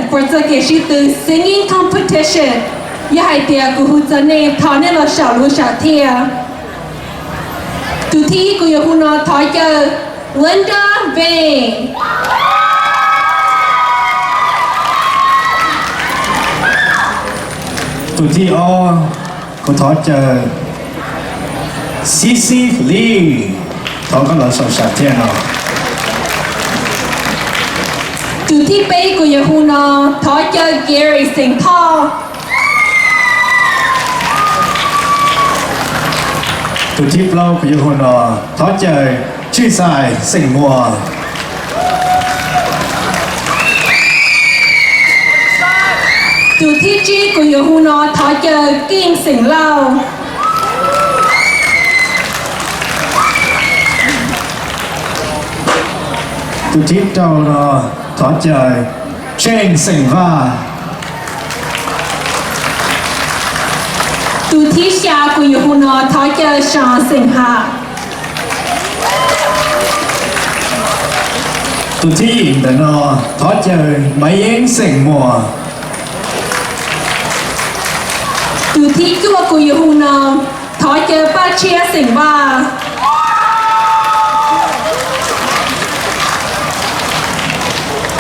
for txoj kev sib tw singing competition. Yog hais tias kuv hu txog nej thov nej los saum lub sam thiaj. Tus thib ib kuv yuav hu no thov caw Linda Vane. Tus thib ob kuv thov caw Xib Xib Lis, thov koj los saum sam thiaj no. Tus thib peb kuv yuav hu no thov caw Gary xeem Thoj. Tus thib plaub kuv yuav hu no thov caw Tswj Xais xeem Muas. Tus thib tsib kuv yuav hu no thov caw Keej xeem Lauj. Tus thib rau no thov caw Tseej xeem Vaj. Tus thib xya kuv yuav hu no thov caw Seem xeem Ham. Tus thib yim ntawm no thov caw Maiv Yeeb xeem Muas. Tus thib cuaj kuv yuav hu no thov caw Paj Tshiab xeem Vaj.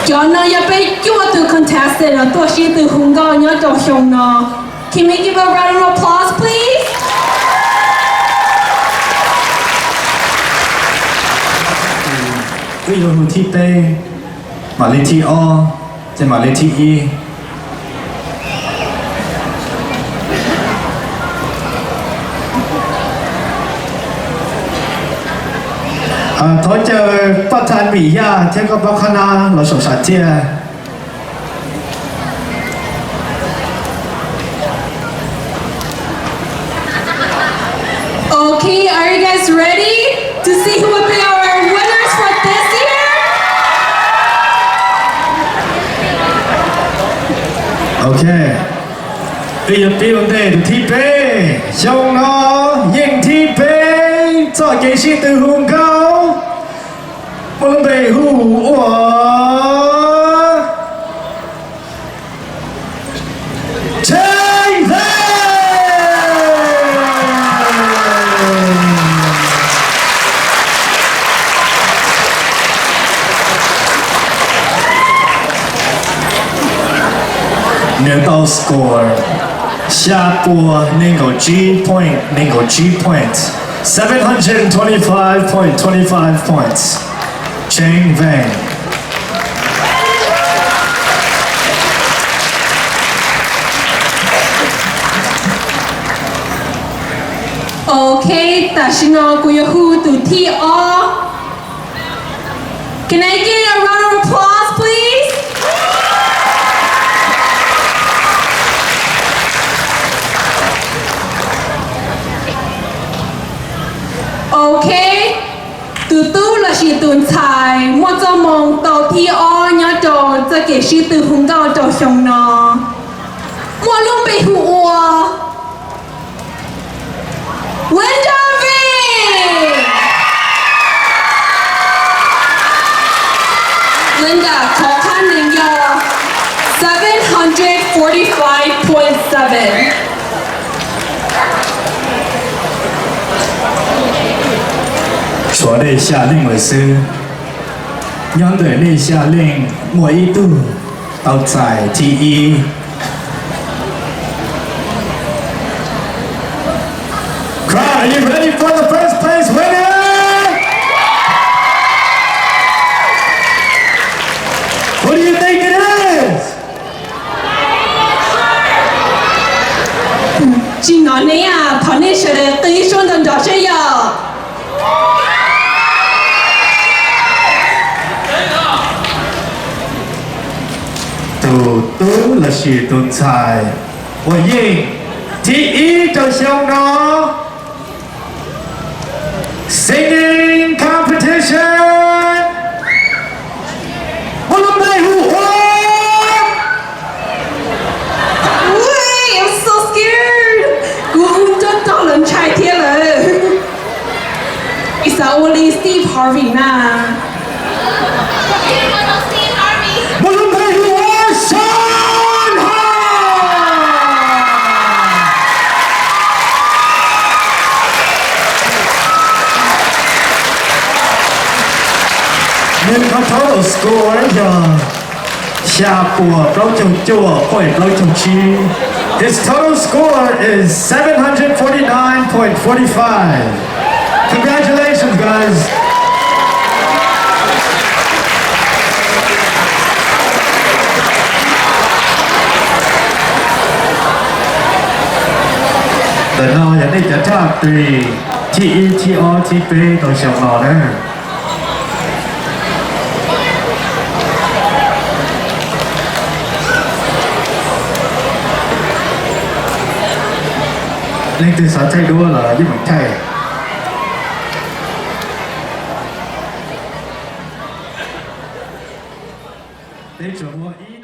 Cov no yog peb cuaj tus contestant uas tuaj sib tw hu nkauj nyob rau xyoo no. Can we give a round of applause, please? Wb yuav hu thib peb, mam li thib ob, ces mam li thib ib. Thov caw Paj Thas Vim Yaj thiab koj Paj Qhab Nab los saum sam thiaj. Okay, are you guys ready to see who will be our winners for this year? Okay. Wb yuav pib ua ntej tus thib peb. Xyoo no yeej thib peb txoj kev sib tw hu nkauj muaj lub npe hu ua Tshee Veej. Nws tau score xya pua nees nkaum tsib point, nees nkaum tsib points, seven hundred and twenty-five point twenty-five points. Tshee Veej. Ok, tam sim no kuv yuav hu tus thib ob. Can I get a round of applause, please? Ok, tus tub lossis tus ntxhais muaj txoj moo tau thib ob nyob rau txoj kev sib tw hu nkauj rau xyoo no muaj lub npe hu ua Linda Vee. Linda khov khab nees yog seven hundred forty-five point seven. Tshuav nej xya leej lawm xwb. Nyob ntawm nej xya leej muaj ib tug tau txais thib ib. Crowd, are you ready for the first place winner? What do you think it is? Tsis hnov ne, thov nej sawv daws qw ib suab nrov nrov seb yog. Tus tub lossis tus ntxhais uas yeej thib ib rau xyoo no, singing competition, muaj lub npe hu ua, ui, I'm so scared. Kuv hu nrov nrov los ntshai thiab lawm. Ib xav ua li Steve Harvey na. Muaj lub npe hu ua Sha. Score yog xya puas plaub caug cuaj point plaub caug tsib. His total score is seven hundred forty-nine point forty-five. Congratulations, guys. Ntawm no yog nej cov thaj ris thib ib, thib ob, thib peb rau xyoo no na. Leej twg xav thaij duab los yeej meem thaij. Peb tsuas muaj ib